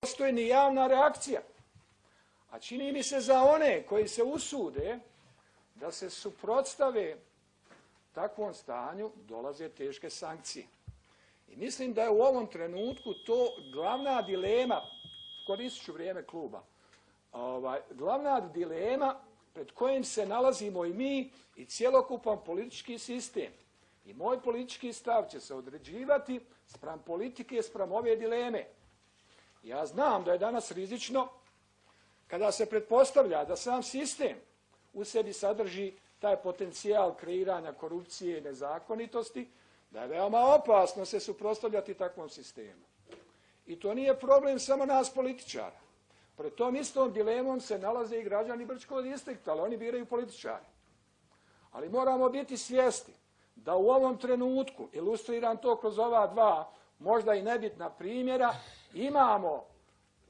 postoji ni javna reakcija. A čini mi se za one koji se usude da se suprotstave takvom stanju dolaze teške sankcije. I mislim da je u ovom trenutku to glavna dilema, koristit ću vrijeme kluba, glavna dilema pred kojim se nalazimo i mi i cjelokupan politički sistem. I moj politički stav će se određivati spram politike, spram ove dileme. Ja znam da je danas rizično kada se pretpostavlja da sam sistem u sebi sadrži taj potencijal kreiranja korupcije i nezakonitosti, da je veoma opasno se suprotstavljati takvom sistemu. I to nije problem samo nas političara. Pred tom istom dilemom se nalaze i građani Brčkog distrikta, ali oni biraju političari. Ali moramo biti svjesni da u ovom trenutku, ilustriram to kroz ova dva možda i nebitna primjera, imamo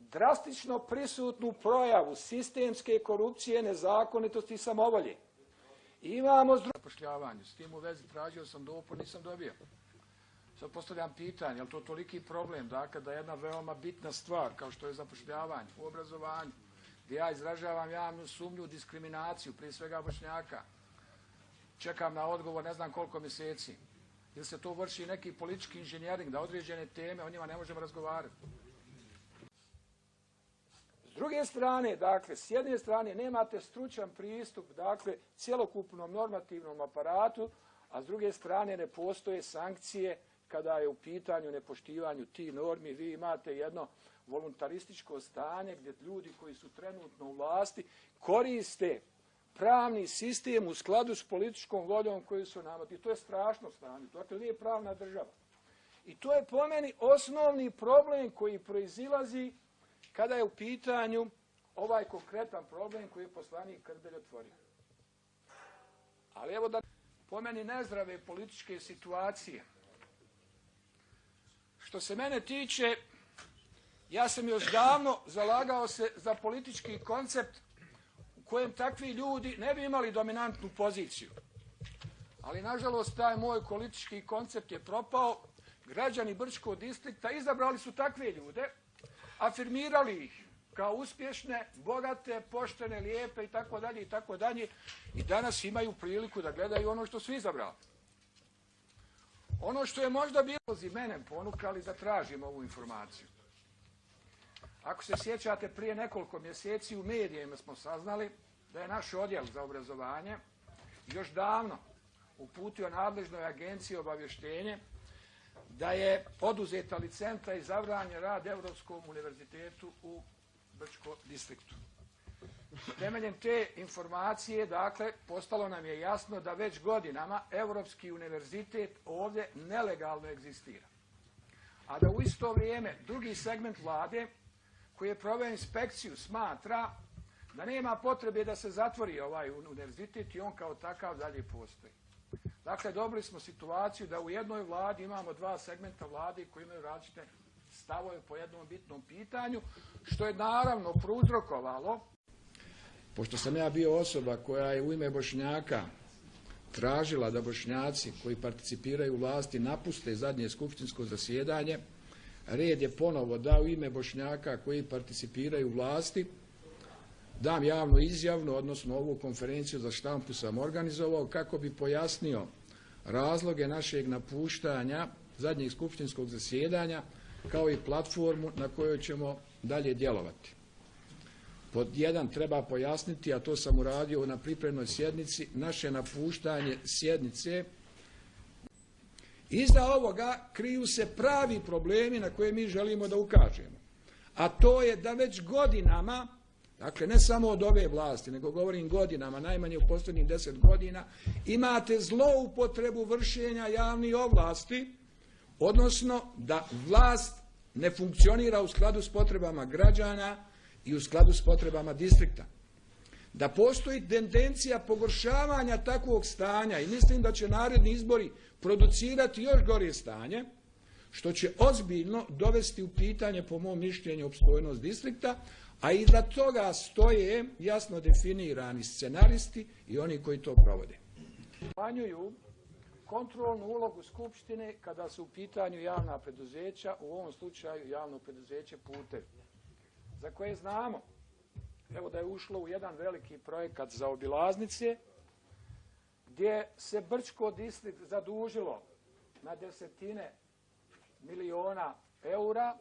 drastično prisutnu projavu sistemske korupcije, nezakonitosti i samovolje. Imamo zapošljavanje. S tim u vezi tražio sam dopun, nisam dobio. Sad postavljam pitanje, je li to toliki problem, dakle, da je jedna veoma bitna stvar, kao što je zapošljavanje u obrazovanju, gdje ja izražavam javnu sumnju, diskriminaciju, prije svega Bošnjaka. Čekam na odgovor ne znam koliko mjeseci. Ili se to vrši neki politički inženjering, da određene teme, o njima ne možemo razgovarati. S druge strane, dakle, s jedne strane nemate stručan pristup, dakle, cjelokupnom normativnom aparatu, a s druge strane ne postoje sankcije kada je u pitanju nepoštivanju tih normi. Vi imate jedno voluntarističko stanje gdje ljudi koji su trenutno u vlasti koriste pravni sistem u skladu s političkom voljom koju su nametili. To je strašno stanje. Dakle, nije pravna država. I to je po meni osnovni problem koji proizilazi kada je u pitanju ovaj konkretan problem koji je poslanik Krbelj otvorio. Ali evo da po meni nezdrave političke situacije. Što se mene tiče, ja sam još davno zalagao se za politički koncept u kojem takvi ljudi ne bi imali dominantnu poziciju. Ali, nažalost, taj moj politički koncept je propao. Građani Brčkog distrikta izabrali su takve ljude, afirmirali ih kao uspješne, bogate, poštene, lijepe itd. itd. I danas imaju priliku da gledaju ono što su izabrali. Ono što je možda bilo mene ponukali da tražim ovu informaciju. Ako se sjećate, prije nekoliko mjeseci u medijima smo saznali da je naš odjel za obrazovanje još davno uputio nadležnoj agenciji obavještenje da je oduzeta licenca i zabranjen rad Europskom univerzitetu u Brčkom distriktu. Temeljem te informacije, dakle, postalo nam je jasno da već godinama Europski univerzitet ovdje nelegalno egzistira. A da u isto vrijeme drugi segment vlade koji je proveo inspekciju smatra da nema potrebe da se zatvori ovaj univerzitet i on kao takav dalje postoji. Dakle, dobili smo situaciju da u jednoj vladi imamo dva segmenta vlade koji imaju različite stavove po jednom bitnom pitanju, što je naravno prouzrokovalo. Pošto sam ja bio osoba koja je u ime Bošnjaka tražila da Bošnjaci koji participiraju u vlasti napuste zadnje skupštinsko zasjedanje, red je ponovo da u ime Bošnjaka koji participiraju u vlasti dam javnu izjavu, odnosno ovu konferenciju za štampu sam organizovao kako bi pojasnio razloge našeg napuštanja zadnjeg skupštinskog zasjedanja kao i platformu na kojoj ćemo dalje djelovati. Pod jedan treba pojasniti, a to sam uradio na pripremnoj sjednici, naše napuštanje sjednice. Iza ovoga kriju se pravi problemi na koje mi želimo da ukažemo. A to je da već godinama, dakle ne samo od ove vlasti, nego govorim godinama, najmanje u posljednjih 10 godina, imate zloupotrebu vršenja javnih ovlasti, odnosno da vlast ne funkcionira u skladu s potrebama građana i u skladu s potrebama distrikta. Da postoji tendencija pogoršavanja takvog stanja i mislim da će naredni izbori producirati još gore stanje, što će ozbiljno dovesti u pitanje, po mom mišljenju, opstojnost distrikta, a iza toga stoje jasno definirani scenaristi i oni koji to provode. Smanjuju kontrolnu ulogu Skupštine kada su u pitanju javna preduzeća, u ovom slučaju javno preduzeće Putevi. za koje znamo, evo da je ušlo u jedan veliki projekat za obilaznice, gdje se Brčko distrikt zadužilo na desetine miliona eura,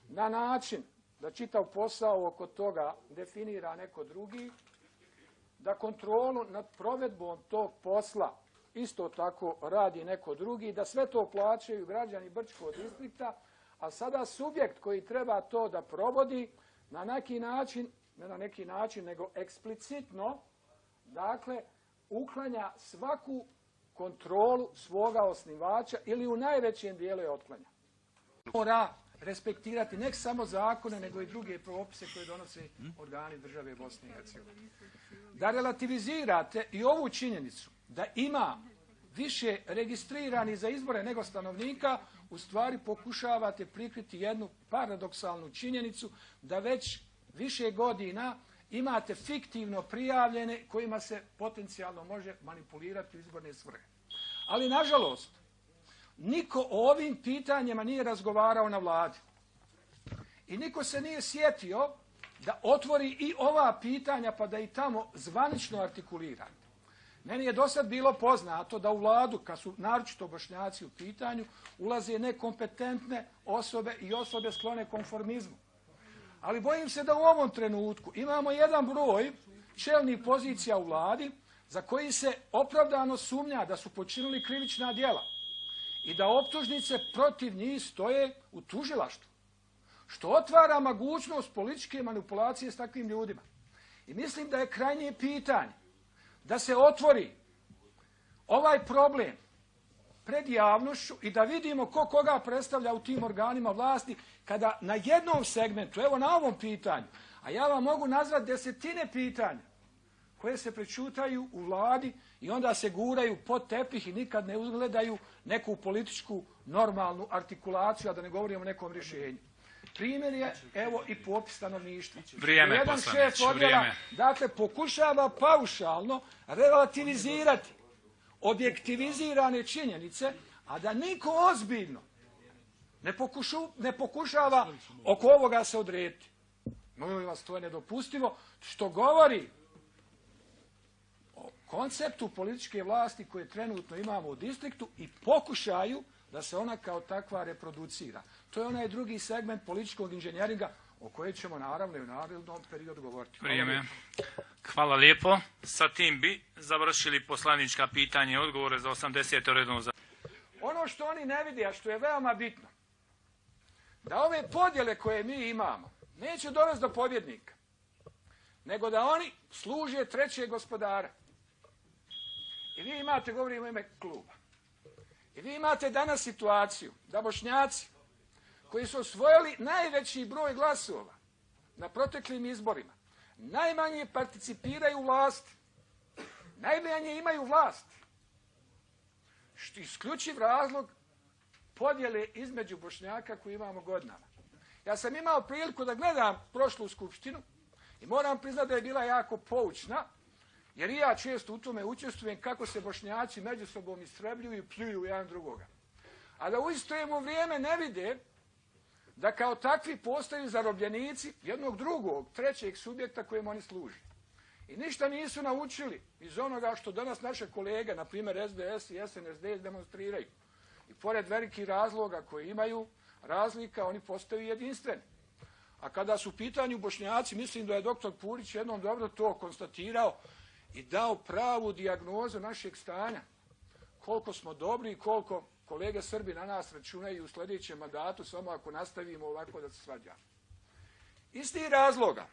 na način da čitav posao oko toga definira neko drugi, da kontrolu nad provedbom tog posla isto tako radi neko drugi, da sve to plaćaju građani Brčkog distrikta, a sada subjekt koji treba to da provodi na neki način, ne na neki način, nego eksplicitno, dakle, uklanja svaku kontrolu svoga osnivača ili u najvećem dijelu je otklanja. Mora respektirati ne samo zakone, nego i druge propise koje donose organi države Bosne i Hercegovine. Da relativizirate i ovu činjenicu da ima više registriranih za izbore nego stanovnika, u stvari pokušavate prikriti jednu paradoksalnu činjenicu da već više godina imate fiktivno prijavljene kojima se potencijalno može manipulirati u izborne svrhe. Ali, nažalost, niko o ovim pitanjima nije razgovarao na vladi. I niko se nije sjetio da otvori i ova pitanja pa da i tamo zvanično artikulira. Meni je do sad bilo poznato da u vladu, kad su naročito Bošnjaci u pitanju, ulaze nekompetentne osobe i osobe sklone konformizmu. Ali bojim se da u ovom trenutku imamo jedan broj čelnih pozicija u vladi za koji se opravdano sumnja da su počinili krivična djela i da optužnice protiv njih stoje u tužilaštvu, što otvara mogućnost političke manipulacije s takvim ljudima. I mislim da je krajnje pitanje da se otvori ovaj problem pred javnošću i da vidimo ko koga predstavlja u tim organima vlasti, kada na jednom segmentu, evo na ovom pitanju, a ja vam mogu nazvati desetine pitanja koje se prečutaju u vladi i onda se guraju pod tepih i nikad ne ugledaju neku političku normalnu artikulaciju, a da ne govorimo o nekom rješenju. Primjer je, evo, i popis stanovništva. Vrijeme, jedan šef odjela, dakle, pokušava paušalno relativizirati objektivizirane činjenice, a da niko ozbiljno ne pokušava oko ovoga se odrediti. Molim vas, to je nedopustivo, što govori o konceptu političke vlasti koje trenutno imamo u distriktu i pokušaju da se ona kao takva reproducira. To je onaj drugi segment političkog inženjeringa o kojem ćemo naravno i u narednom periodu govoriti. Vrijeme. Hvala lijepo. Sa tim bi završili poslanička pitanja i odgovore za 80. redno. Ono što oni ne vide, a što je veoma bitno, da ove podjele koje mi imamo neće dovesti do pobjednika, nego da oni služe trećeg gospodara. I vi imate, govorim u ime kluba, i vi imate danas situaciju da Bošnjaci koji su osvojili najveći broj glasova na proteklim izborima, najmanje participiraju u vlasti, najmanje imaju vlast. Što isključiv razlog podjele između Bošnjaka koji imamo godinama. Ja sam imao priliku da gledam prošlu skupštinu i moram priznati da je bila jako poučna, jer i ja često u tome učestvujem kako se Bošnjaci među sobom istrebljuju i pljuju jedan drugoga. A da u isto vrijeme ne vide da kao takvi postaju zarobljenici jednog drugog, trećeg subjekta kojem oni služe. I ništa nisu naučili iz onoga što danas naše kolege, na primjer SDS i SNSD, demonstriraju. I pored velikih razloga koje imaju, razlika, oni postaju jedinstveni. A kada su u pitanju Bošnjaci, mislim da je doktor Purić jednom dobro to konstatirao i dao pravu dijagnozu našeg stanja. Koliko smo dobri i koliko kolege Srbi na nas računaju u sljedećem mandatu, samo ako nastavimo ovako da se svađamo. Isti razloga,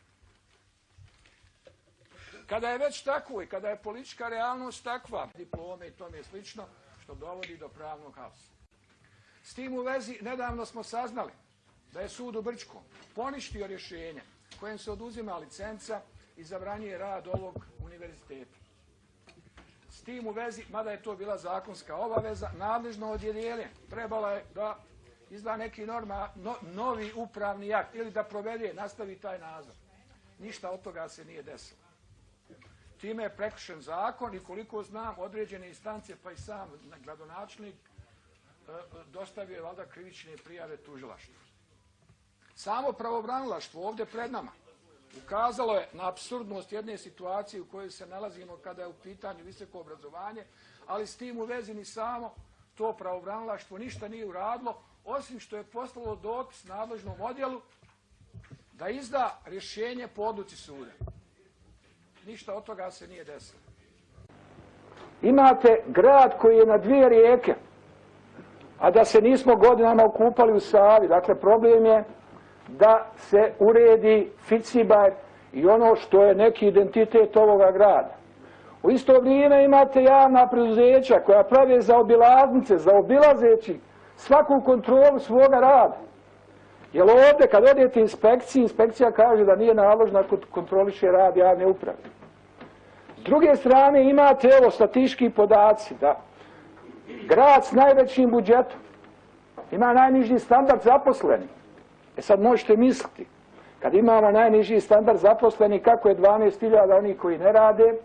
kada je već tako i kada je politička realnost takva, diplome i tome slično, što dovodi do pravnog haosa. S tim u vezi, nedavno smo saznali da je sud u Brčkom poništio rješenje kojem se oduzima licenca i zabranjuje rad ovog univerziteta. S tim u vezi, mada je to bila zakonska obaveza, nadležno odjeljenje trebalo je da izda neki novi upravni akt ili da provede, nastavi taj nadzor. Ništa od toga se nije desilo. Time je prekršen zakon i koliko znam određene instance, pa i sam gradonačelnik dostavio je valjda krivične prijave tužilaštvu. Samo pravobranilaštvo ovdje pred nama ukazalo je na apsurdnost jedne situacije u kojoj se nalazimo kada je u pitanju visoko obrazovanje, ali s tim u vezi ni samo to pravobranilaštvo ništa nije uradilo, osim što je poslalo dopis nadležnom odjelu da izda rješenje po odluci suda. Ništa od toga se nije desilo. Imate grad koji je na 2 rijeke, a da se nismo godinama okupali u Savi. Dakle, problem je da se uredi Ficibaj i ono što je neki identitet ovoga grada. U isto vrijeme imate javna preduzeća koja prave zaobilaznice, zaobilazeći svaku kontrolu svoga rada. Jer ovdje kad odete inspekciji, inspekcija kaže da nije nadležna kontroliše rad javne uprave. S druge strane imate, evo, statistički podaci da grad s najvećim budžetom ima najniži standard zaposlenih. Sad možete misliti, kad imamo najniži standard zaposlenih, kako je 12.000 onih koji ne rade,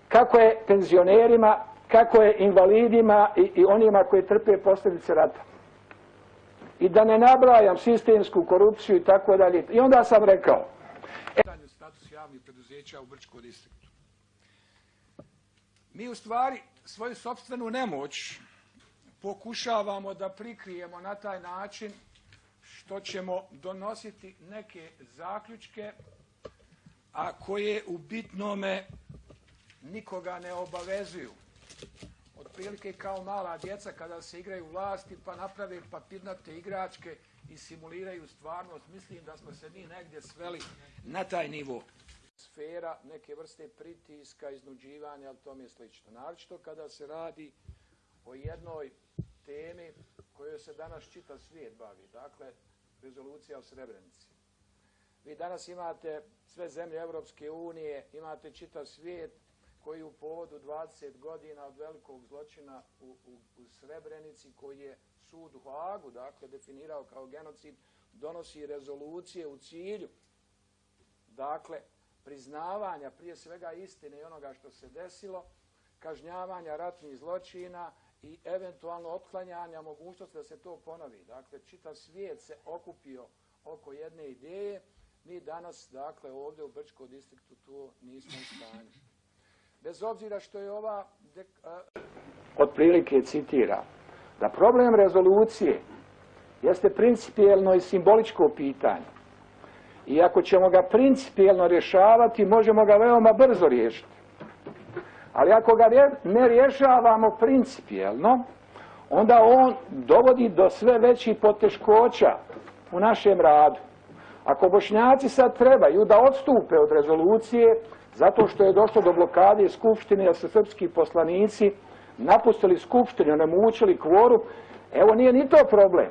kako je penzionerima, kako je invalidima i onima koji trpe posljedice rata. I da ne nabrajam sistemsku korupciju i tako dalje. I onda sam rekao, status javnih preduzeća u Brčkom distriktu. Mi u stvari svoju sopstvenu nemoć pokušavamo da prikrijemo na taj način što ćemo donositi neke zaključke, a koje u bitnome nikoga ne obavezuju. Otprilike kao mala djeca kada se igraju vlasti pa naprave papirnate igračke i simuliraju stvarnost. Mislim da smo se mi negdje sveli na taj nivo. Sfera neke vrste pritiska, iznuđivanja, ali tome slično. Naročito kada se radi o jednoj temi kojoj se danas čitav svijet bavi. Dakle, rezolucija o Srebrenici. Vi danas imate sve zemlje Europske unije, imate čitav svijet koji u povodu 20 godina od velikog zločina u Srebrenici, koji je sud u Hagu, dakle, definirao kao genocid, donosi rezolucije u cilju, dakle, priznavanja prije svega istine i onoga što se desilo, kažnjavanja ratnih zločina i eventualno otklanjanja mogućnosti da se to ponovi. Dakle, čitav svijet se okupio oko jedne ideje. Mi danas, dakle, ovdje u Brčkom distriktu to nismo u stanju. Bez obzira što je ova otprilike citira da problem rezolucije jeste principijelno i simboličko pitanje. I ako ćemo ga principijelno rješavati, možemo ga veoma brzo riješiti. Ali ako ga ne rješavamo principijelno, onda on dovodi do sve većih poteškoća u našem radu. Ako Bošnjaci sad trebaju da odstupe od rezolucije, zato što je došlo do blokade Skupštine, jer su srpski poslanici napustili Skupštinu, onemogućili kvorum, evo nije ni to problem.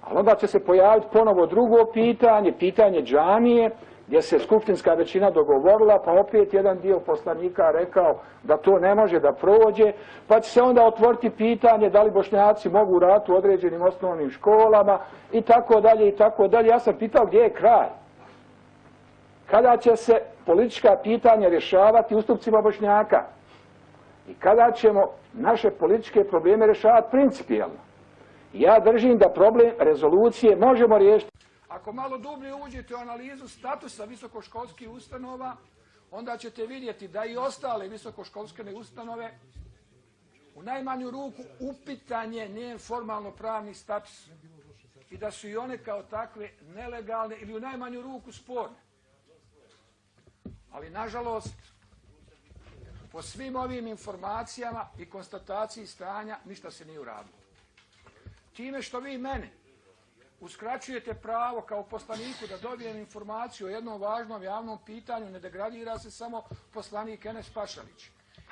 Ali onda će se pojaviti ponovo drugo pitanje, pitanje džamije, gdje se skupštinska većina dogovorila, pa opet jedan dio poslanika rekao da to ne može da prođe, pa će se onda otvoriti pitanje da li Bošnjaci mogu raditi u određenim osnovnim školama i tako dalje i tako dalje. Ja sam pitao gdje je kraj. Kada će se politička pitanja rješavati ustupcima Bošnjaka i kada ćemo naše političke probleme rješavati principijelno. Ja držim da problem rezolucije možemo riješiti. Ako malo dublje uđete u analizu statusa visokoškolskih ustanova, onda ćete vidjeti da i ostale visokoškolske ustanove u najmanju ruku upitan je njen formalno pravni status i da su i one kao takve nelegalne ili u najmanju ruku sporne. Ali nažalost, po svim ovim informacijama i konstataciji stanja ništa se nije uradilo. Time što vi mene uskraćujete pravo kao poslaniku da dobijem informaciju o jednom važnom javnom pitanju, ne degradira se samo poslanik Enes Pašalić.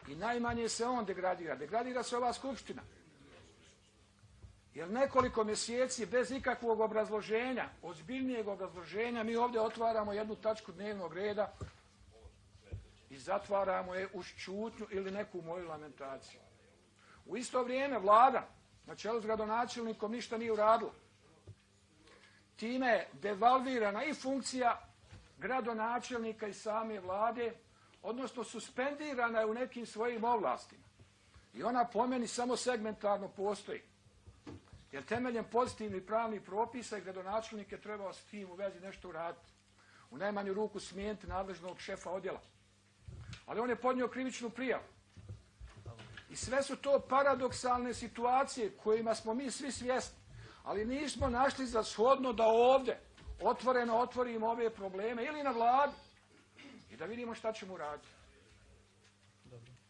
I najmanje se on degradira. Degradira se ova skupština. Jer nekoliko mjeseci bez ikakvog obrazloženja, ozbiljnijeg obrazloženja, mi ovdje otvaramo jednu tačku dnevnog reda i zatvaramo je uz šutnju ili neku moju lamentaciju. U isto vrijeme vlada na čelu s gradonačelnikom ništa nije uradila. Time je devalvirana i funkcija gradonačelnika i same vlade, odnosno suspendirana je u nekim svojim ovlastima. I ona po meni samo segmentarno postoji. Jer temeljem pozitivnih pravnih propisa i gradonačelnik je trebao s tim u vezi nešto uraditi. U najmanju ruku smijeniti nadležnog šefa odjela. Ali on je podnio krivičnu prijavu. I sve su to paradoksalne situacije kojima smo mi svi svjesni. Ali nismo našli za shodno da ovdje otvoreno otvorimo ove probleme ili na vladi i da vidimo šta ćemo uraditi.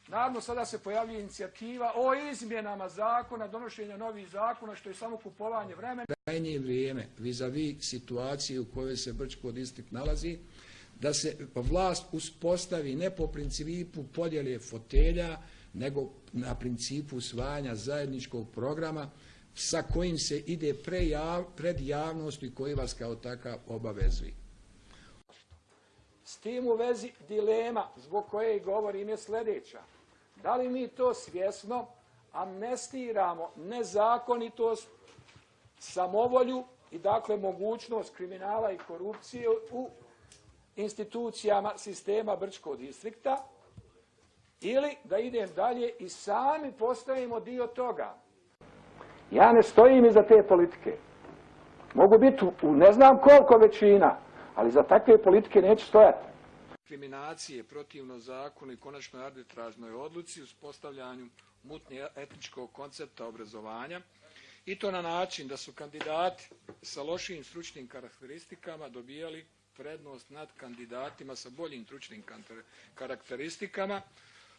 Naravno, sada se pojavljuje inicijativa o izmjenama zakona, donošenja novih zakona, što je samo kupovanje vremena. Krajnje vrijeme, vis-a-vis situacije u kojoj se Brčko distrikt nalazi, da se vlast uspostavi ne po principu podjele fotelja, nego na principu usvajanja zajedničkog programa sa kojim se ide pred javnost i koji vas kao takav obavezuje. S tim u vezi dilema zbog koje i govorim je sljedeća. Da li mi to svjesno amnestiramo nezakonitost, samovolju i dakle mogućnost kriminala i korupcije u institucijama sistema Brčkog distrikta, ili da idem dalje i sami postajemo dio toga. Ja ne stojim iza te politike. Mogu biti u ne znam koliko većina, ali za takve politike neću stojati. Diskriminacije protivno zakonu i konačnoj arbitražnoj odluci uspostavljanju multietničkog koncepta obrazovanja i to na način da su kandidati sa lošim stručnim karakteristikama dobijali prednost nad kandidatima sa boljim stručnim karakteristikama,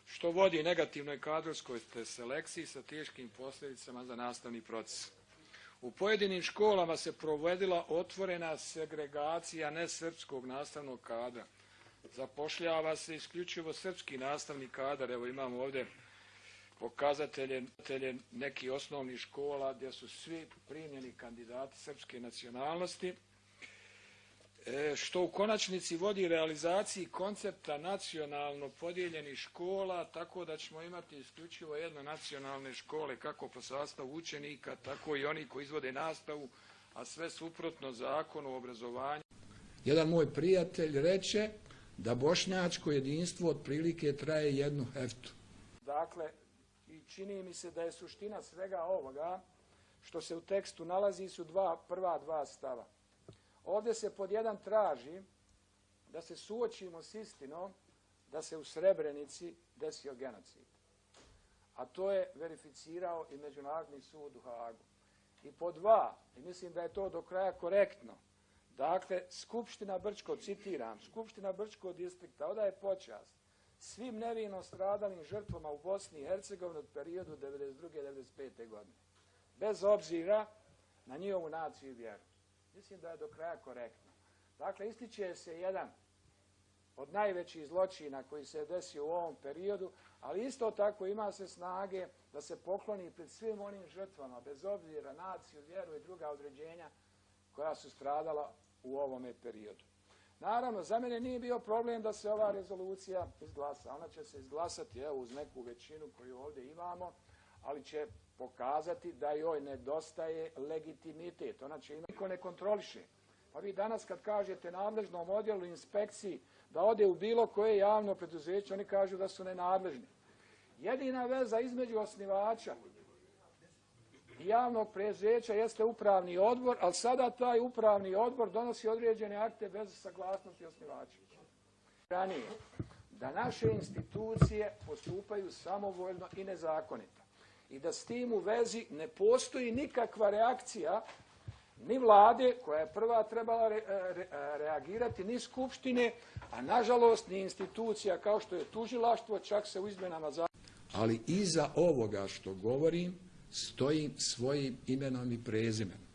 što vodi negativnoj kadrovskoj selekciji sa teškim posljedicama za nastavni proces. U pojedinim školama se provodila otvorena segregacija nesrpskog nastavnog kadra. Zapošljava se isključivo srpski nastavni kadar. Evo imamo ovdje pokazatelje nekih osnovnih škola gdje su svi primljeni kandidati srpske nacionalnosti, što u konačnici vodi realizaciji koncepta nacionalno podijeljenih škola, tako da ćemo imati isključivo jedno nacionalne škole, kako po sastavu učenika, tako i oni koji izvode nastavu, a sve suprotno zakonu o obrazovanju. Jedan moj prijatelj reče da bošnjačko jedinstvo otprilike traje jednu heftu. Dakle, i čini mi se da je suština svega ovoga što se u tekstu nalazi su prva dva stava. Ovdje se pod jedan traži da se suočimo s istinom da se u Srebrenici desio genocid. A to je verificirao i Međunarodni sud u Haagu. I pod dva, i mislim da je to do kraja korektno, dakle, Skupština Brčko, citiram, Skupština Brčkog distrikta odaje počast svim nevino stradalim žrtvama u Bosni i Hercegovini od periodu 1992-1995. godine. Bez obzira na njihovu naciju i vjeru. Mislim da je do kraja korektno. Dakle, ističe se jedan od najvećih zločina koji se desio u ovom periodu, ali isto tako ima se snage da se pokloni pred svim onim žrtvama, bez obzira naciju, vjeru i druga određenja koja su stradala u ovome periodu. Naravno, za mene nije bio problem da se ova rezolucija izglasa. Ona će se izglasati uz neku većinu koju ovdje imamo, ali će pokazati da joj nedostaje legitimitet. Ona će imati, niko ne kontroliše. Pa vi danas kad kažete nadležnom odjelu inspekciji da ode u bilo koje javno preduzeće, oni kažu da su nenadležni. Jedina veza između osnivača i javnog preduzeća jeste upravni odbor, ali sada taj upravni odbor donosi određene akte bez saglasnosti osnivača. Ranije, da naše institucije postupaju samovoljno i nezakonito. I da s tim u vezi ne postoji nikakva reakcija ni vlade, koja je prva trebala reagirati, ni skupštine, a nažalost ni institucija kao što je tužilaštvo, čak se u izmjenama zakona. Ali iza ovoga što govorim stojim svojim imenom i prezimenom.